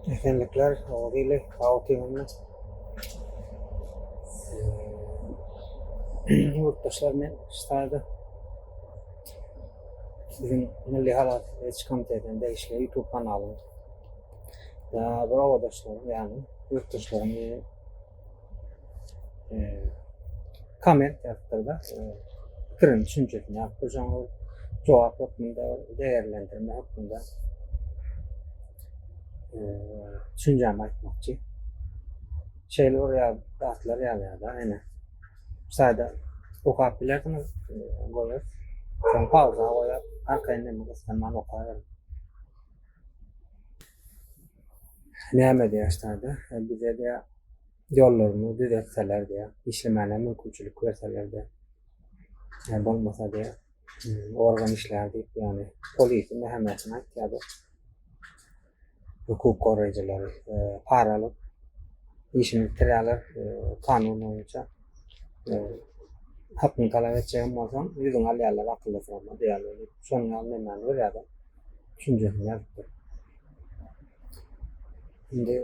Esenlikler, Oguz ili, sag otyňyzmy? Ýurtdaşlar men şu biziň Milli Halas ediş komitetine degişli YouTube kanalyň bir obadaşlaryň ýagny ýurtdaşlaryň komment ýazypdyr-da, pikirini, düşünjesini ýazypdyr. Şoňa jogap hökmünde, değerlendirme hökmünde düşünjämi aýtmakçy. Şeýle bir ýa zatlar ýazýar-da, ene. Saýda okap bilersiňiz, goýar. Soň pauza goýar, arkaýyn neme gyssanman okaberiň. Näme diýýär ştada? Bize diýýär, ýollaryny düzetseler diýýär, işlemäne mümkinçilik berseler diýýär. Bolmasa diýýär, organ işlär diýip, ýagny polisi mähemesini aýtýardy. Hukuk goraýjylary para alyp işini bitirýärler kanun boýunça. Hakyňy talap etjegem bolsaň, ýüzüňi alýarlar, akylly sorma diýýärler diýip, şonuň ýaly nemäni berýärler. Düşünjesini ýazypdyr. Indi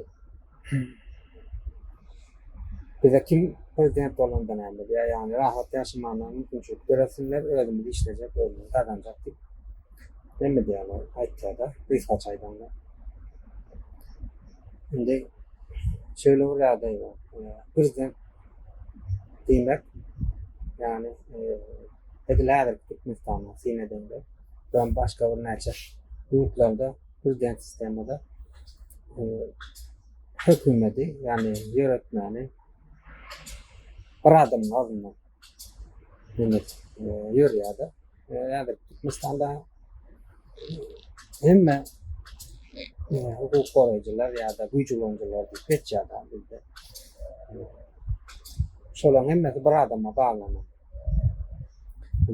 bize kim prezident bolanda näme diýýär, ýagny rahat ýaşamagyna mümkinçilik döretsinler, özümiz işlejek, özümiz gazanjak diýip näme diýýärler, aýtýar-da, gysgaça aýdanda. Indi şeýle bir ýagdaý bar. Prezident diýmek, ýagny edil häzirki Türkmenistanda syn edeňde, we başga birnäçe ýurtlarda prezident sistemada hökümeti, ýagny ýöretmäni bir adamyň agzyndan demek ýörýär-de. Häzir Türkmenistanda hemme hukuk goraýjylar ýa-da güýç ulanyjylar diýip geçýär-de bizde. Şolaryň hemmesi bir adama baglanan.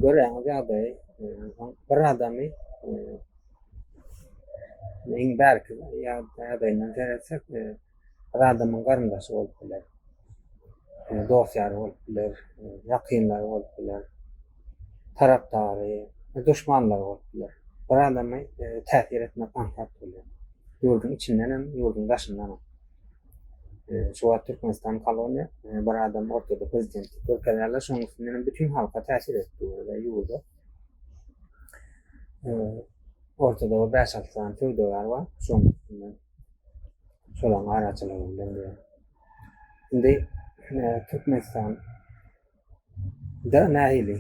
Görýäňiz ýagdaýy, bir adamy iň bärki ýagdaýyndan seretsek, bir adamyň garyndaşy bolup biler, dost-ýary bolup biler, ýakynlary bolup biler, tarapdary, duşmanlary bolup biler. Bir adamy täsir etmek aňsat bolýar. Ýurduň içinden hem, ýurduň daşyndan hem. Şu wagt Türkmenistan koloniýa, bir adam ortada prezident diýip görkezýärler, şonuň üstünden hem bütin halka täsir edip dur we ýurda. Ortada bir bäş-alty sany söwdagär bar, şonuň üstünden şolaryň araçylygy bilen diýýär. Indi Türkmenistan Da nähili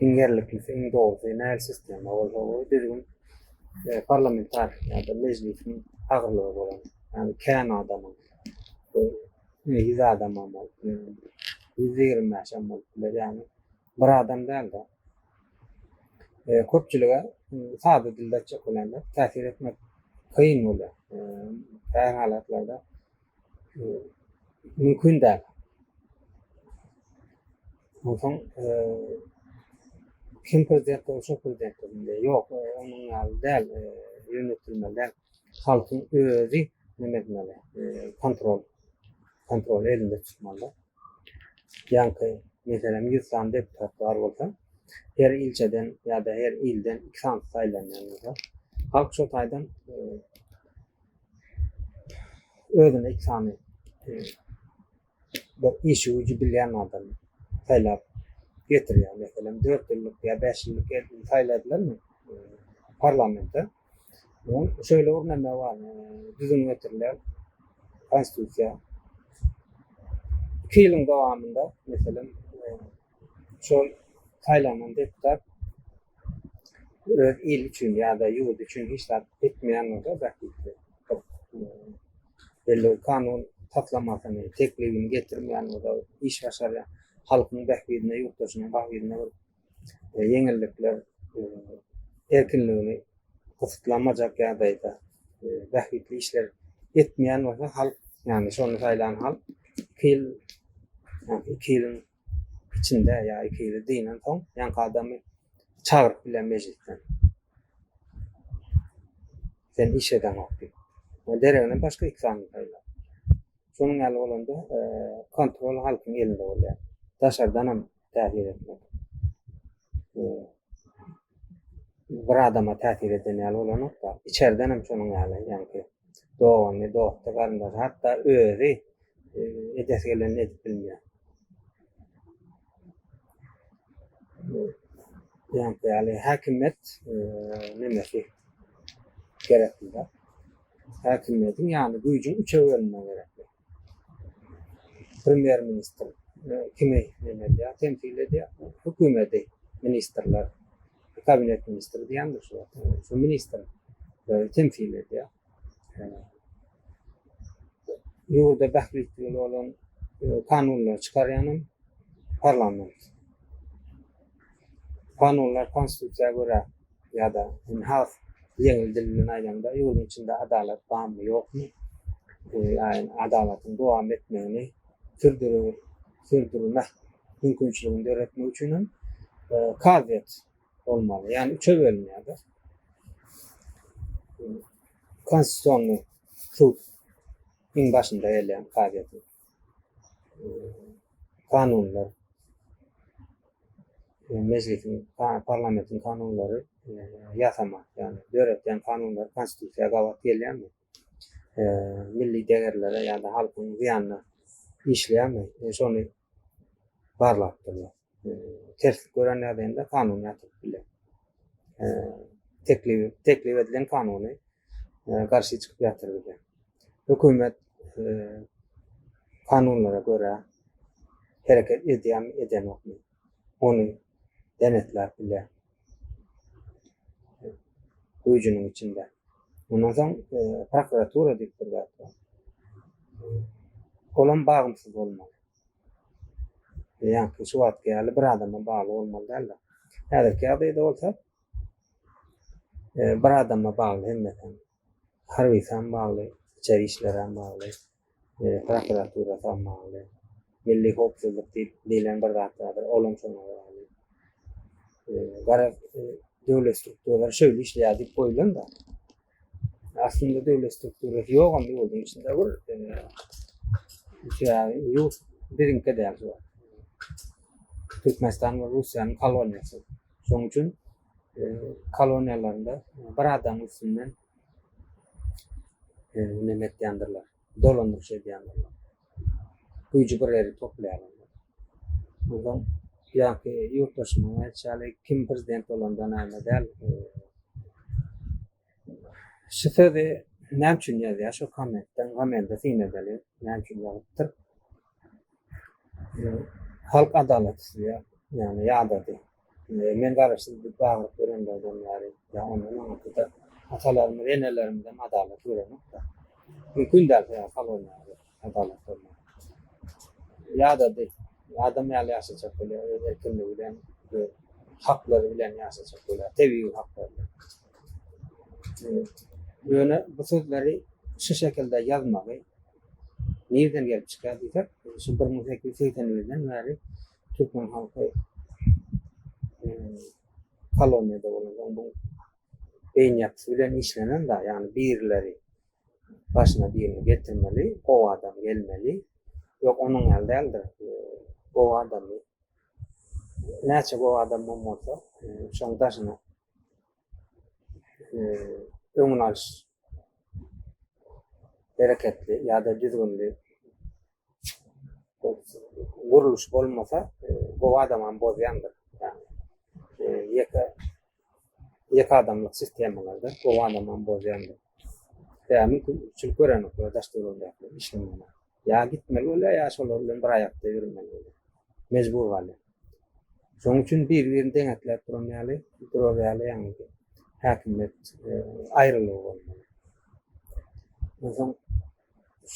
iň ýerliklisi, iň dogrusy nähili sistema bolsa bu düzgün parlamentar ýa-da mejlisiň agyrlygy bolan, ýagny kän adamyň bu 100 adamam bolup biler, 125 hem bolup biler, ýagny bir adam däl-de köpçülige sada dilde aýtjak bolanda täsir etmek kyn bolýar. Käbir halatlarda Mümkin däl. Onsoň kim prezident bolsa şo prezident bolsun diýýär. Ýok, onuň ýaly däl, ýönetilmeli däl. Halkyň özi neme etmeli, kontrol, kontroly elinde tutmaly. Ýaňky, meselem, 100 sany deputat bar bolsa, her ilçeden ýa-da her ilden 2 sanysy saýlanýan bolsa, halk şo taýdan Özüne iki sany bir işi güýji bilýän adam saýlap getirýär. Meselem, 4 ýyllyk ýa 5 ýyllyk saýladylarmy parlamente? Onuň şeýle bir näme bar, düzgün getiriler, konstitusiýa. 2 ýylyň dowamynda, meselem, şol saýlanan deputat öz ili üçin ýa-da ýurdy üçin hiç zat etmeýän bolsa bähbitli bir belli bir kanun taslamasyny, teklibini getirmeýän bolsa, iş başarýan halkyň bähbidine, ýurtdaşynyň bähbidine bir ýeňillikler, erkinligini gysytlamajak ýagdaýda bähbitli işler etmeýän bolsa halk, ýagny şony saýlan halk iki ýyl, iki ýylyň içinde ýa iki ýyly dynan soň ýaňky adamy çagyryp bilýär mejlisden. Sen iş edeňok diýip. We deregine başga iki sany saýlar. Şonuň ýaly bolanda kontrol halkyň elinde bolýar. Daşardan hem täsir etmek. bir adama täsir eden ýaly bolanok-da. Içerden hem şonuň ýaly, ýaňky dogany, dosty, garyndaşy, hatda özi edesi gelenini edip bilmeýär. Ýaňky ýaly häkimiýet nemesi gerekli-de. Häkimiýetiň, ýagny güýjüň üçe bölünmegi gerekli. Premýer ministr kimi neme edýär, temsil edýär? Hökümeti, ministrler, kabinet ministri diýendir şu wagt. Şu ministr temsil edýär. Ýurda bähbitli bolan kanunlary çykarýan hem parlament. Kanunlar konstitusiýa görä ýa-da has ýeňil dil bilen aýdanda ýurduň içinde adalat barmy ýokmy, ýagny adalatyň dowam etmegini sürdürmek mümkinçiligini döretmek üçin hem kazyýet bolmaly. Ýagny üçe bölünýär-de. Konstitusionny sud iň başynda gelýän kazyýetiň kanunlar mejlisiň parlamentiň kanunlary ýasama, ýagny döretýän kanunlary konstitusiýa gabat gelýärmi? Milli degerlere ýa-da halkyň zyýanyna işleýärmi? Şony barlap durýar. Terslik gören ýagdaýynda kanun ýatyryp bilýär. Teklip teklip edilen kanuny garşy çykyp ýatyryp bilýär. Hökümet kanunlara görä hereket edýärmi, edenokmy? Ony denetläp bilýär. Güýjüniň içinde. Ondan soň prokuratura diýip bir zat bar. Olam bagymsyz bolmaly. Ýaňky şu wagtky ýaly bir adama bagly bolmaly däldir. Häzirki ýagdaýda bolsa bir adama bagly hemmesi. Harbysam bagly, içeri işlerem bagly, prokuraturasam bagly, milli howpsuzlyk diýip diýlen bir zat bardyr, olam şoňa bagly. Garaz, döwlet strukturalary şeýle işleýär diýip goýlan-da. Aslynda döwlet strukturasy ýogam ýurduň içinde bir sebäbi ýurt biziňki däl şu wagt. Türkmenistan we Russiýanyň koloniýasy. Şonuň üçin koloniýalarynda bir adamyň üstünden neme etýändirler, dolandyryş edýändirler. Güýji bir ýere toplaýarlar. Onsoň ýaňky ýurtdaşymyň aýdyşy ýaly kim prezident bolanda näme däl. Şu sözi näme üçin ýazýar şu kommentden kommente syn edeli näme üçin ýazypdyr. Halk adalat isleýär. Ýagny ýadady. Men garaşsyz diýip bagyryp ýörenlerden bäri ýa ondan aňyrda-da atalarymyz, enelerimizem adalat görenok-da. Mümkin däl sebäbi koloniýada adalat bolmaz. Ýadady. Adam ýaly ýaşajak bolýar, öz erkinligi bilen, öz haklary bilen ýaşajak bolýar, tebigy haklary bilen. Ýöne bu sözleri şu şekilde ýazmagy nirden gelip çykýar diýsek, şu 1881-den bäri türkmen halky koloniýada bolansoň bu beýin ýapysy bilen işlenen da, ýagny birileri başyna birini getirmeli, gowy adam gelmeli. Ýok, onuň ýaly däldir. Gowy adamy näçe gowy adam bolsa, şoň daşyna öňüni alyş bereketli ýa-da düzgünli gurluş bolmasa, gowy adamam bozýandyr. Ýagny ýeke ýeke adamlyk sistemalarda gowy adamam bozýandyr. Ýa mümkinçilik görenoklar daş-töweregindäkiler işlemäne. Ýa gitmeli bolýar, ýa şolar bilen bir aýakda ýöremeli bolýar. Mejbur galýar. Şonuň üçin bir-birini deňetläp duran ýaly, durar ýaly ýagny häkimiýet aýrylygy bolmaly. Onsoň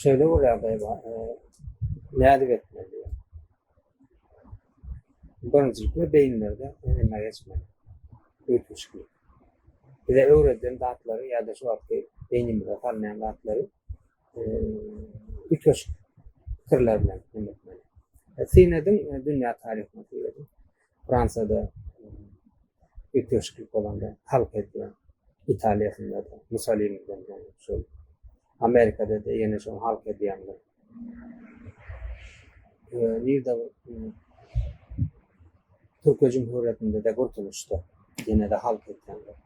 şeýle bir ýagdaý bar, nädip etmeli diýýär. Birinjilikle beýinlerde neme geçmeli? Üýtgeşiklik. Bize öwredilen zatlary ýa-da şu wagtky beýnimize salynýan zatlary üýtgeşik pikirler bilen neme etmeli. Syn ediň, dünýä taryhyna syn ediň. Fransiýada üýtgeşiklik bolanda halk edýär. Italiýasynda-da, Mussoliniden soň şol. Amerikada-da ýene şol halk edýänler. Nirde Türkiýe Cumhuriyetinde-de gurtulyşda. Ýene-de halk etýändir.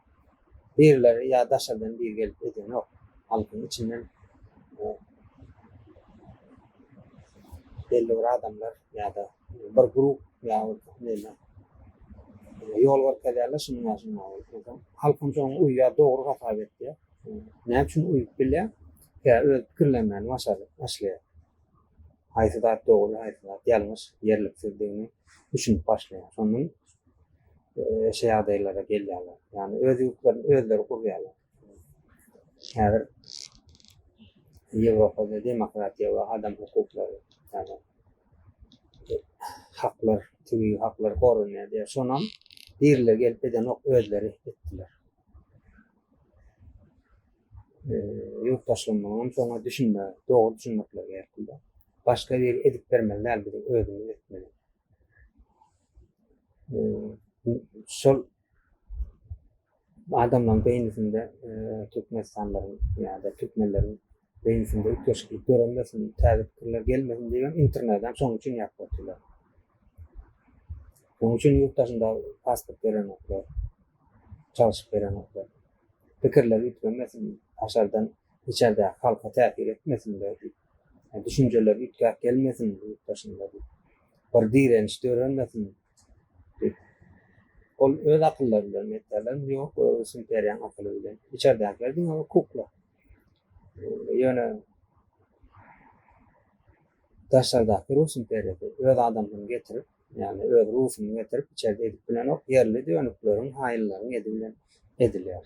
Birileri ýa daşardan biri gelip edenok. Halkyň içinden belli bir adamlar ýa-da bir grup ýa neme ýol görkezýärler şunuň ýaly şunuň ýaly bolup. Halkam şoňa uýýar, dogry hasap etýär. Näme üçin uýup bilýär? Tä öz pikirlenmäni başlaýar. Haýsy zat dogry, haýsy zat ýalňyş, ýerliksizdigini düşünip başlaýar. Şondan şeý ýagdaýlara gelýärler. Ýagny öz ýurtlaryny özleri gurýarlar. Häzir Ýewropada demokratiýa we adam hukuklary, ýagny haklar, tebigy haklar goralýar diýýär. Şonam birileri gelip edenok, özleri etdiler. Ýurtdaşlygymyzyňam şoňa düşünme, dogry düşünmekleri gerekli. Başga biri edip bermeli däl, biziň özümiz etmeli. Şol adamlaryň beýnisinde türkmenistanlylaryň ýa-da türkmenleriň beýnisinde üýtgeşiklik döremesin, täze pikirler gelmesin diýibem internedem şonuň üçin ýapyp otyrlar. Şonuň üçin ýurt daşynda pasport berenoklar, çalşyp berenoklar. Pikirler üýtgemesin, daşardan içerdäki halka täsir etmesinler diýip. Düşünjeler üýtgäp gelmesin ýurt daşynda diýip. Bir direniş dörenmesin diýip. Ol öz akyllary bilen etýärler, ýok, Rus imperiýanyň akyly bilen. Içerdäkiler diňe bir kukla. Ýöne daşardaky Rus imperiýasy öz adamsyny getirip, ýagny öz rusuny getirip içerde edip bilenok, ýerli dönükleriň, haýynlaryň edi bilen edilýär.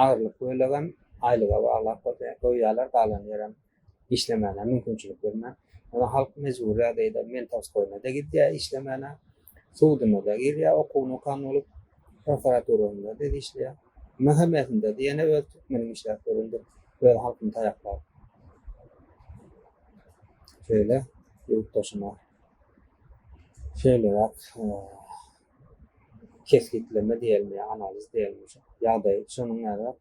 Agyrlyk bölegem aýlyga baglap goýýarlar, galan ýerem işlemäne mümkinçilik bermän. Onda halk mejbury ýagdaýda mentowskoýuna-da gidýär işlemäne, suduna-da girýär okuwyny okan bolup, prokuraturasynda-da işleýär. MHM-sinde-de ýene öz türkmeniň işläp ýörendir, öz halkyny taýaklap. Şeýle ýurtdaşyma şeýleräk kesgitleme diýelmi ýa analiz diýelmi şu ýagdaý şonuň ýalyrak.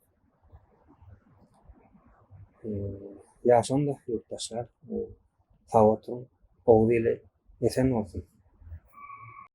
Ýaşaň-da ýurtdaşlar, sag oturyň, Oguz ili esen bolsun!